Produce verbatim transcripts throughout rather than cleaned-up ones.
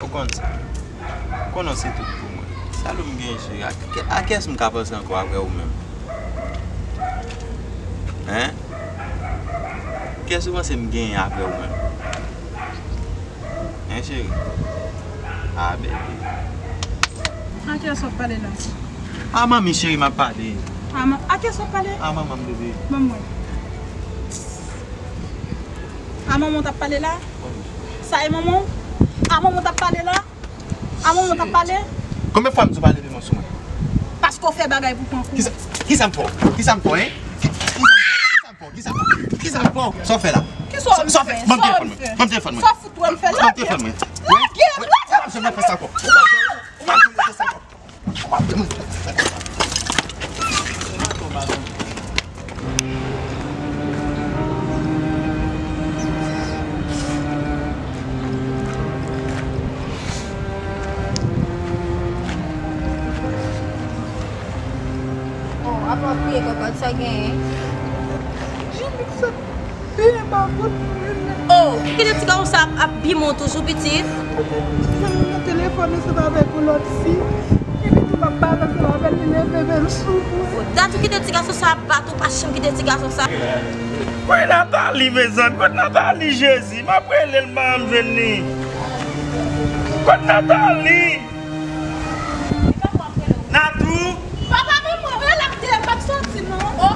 Ou konn sa. Ou konnen w se tout pou mwen. Sa lè m gen cheri. A, a kiyès m ka panse ankò apre ou menm? Hein? Kiyès ou panse m genyen apre ou menm? Hein, cheri? Ah, bebe. A kiyès w ap pale la? A manmi cheri m ap pale. A man-, a kiyès w ap pale? A manman m, bebe. Ban m wè. A manman w t ap pale la? Sa e manman w? A manman w t ap pale la? A manman w t ap pale? Konbyen fwa m di w pa leve men w sou mwen? Paske w fè bagay pou pran kou. Kisa, kisa m fè w? Kisa m fè w, hein? Kisa m fè w? Kisa m fè w? Kisa m fè w? Sa w fè la? Kisa w fè? Ban m telefòn mwen. Ban m telefòn mwen. Sa w fout wè m fè la? Ban m telefòn mwen. Lage m la! Ou p ap janm fè sa ankò. Ou p ap janm fè sa ankò. Oh, apa w ap kriye kòkòt, sa genyen? Jimmy sot peye pa kont mwen. Oh, ou kite ti gason sa ap, ap bimen w toujou, pitit? Nan telefòn, se pa avèk yon lòt fi. Epi tou m ap pale ansanm avè l, li leve men l sou mwen. Oh, dat ou kite ti gason sa ap bat ou, pa janm kite ti gason sa. Kote Nathalie, mezanmi? Kote Nathalie, Jezi? M ap rele l, m pa janm jwenn li. Kote Nathalie? Natou? Papa, men mwen, wè l ap de, m ap soti non. Oh.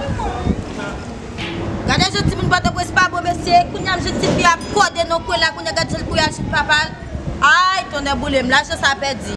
Gade jan timoun Pòtoprens pa bon, mesye. Kounye a m jwenn tifi ap kòde nan kwen la, kounye a gade jan l kouri al jwenn papa l. Ay, tonnè boule m, lajan sa pèdi.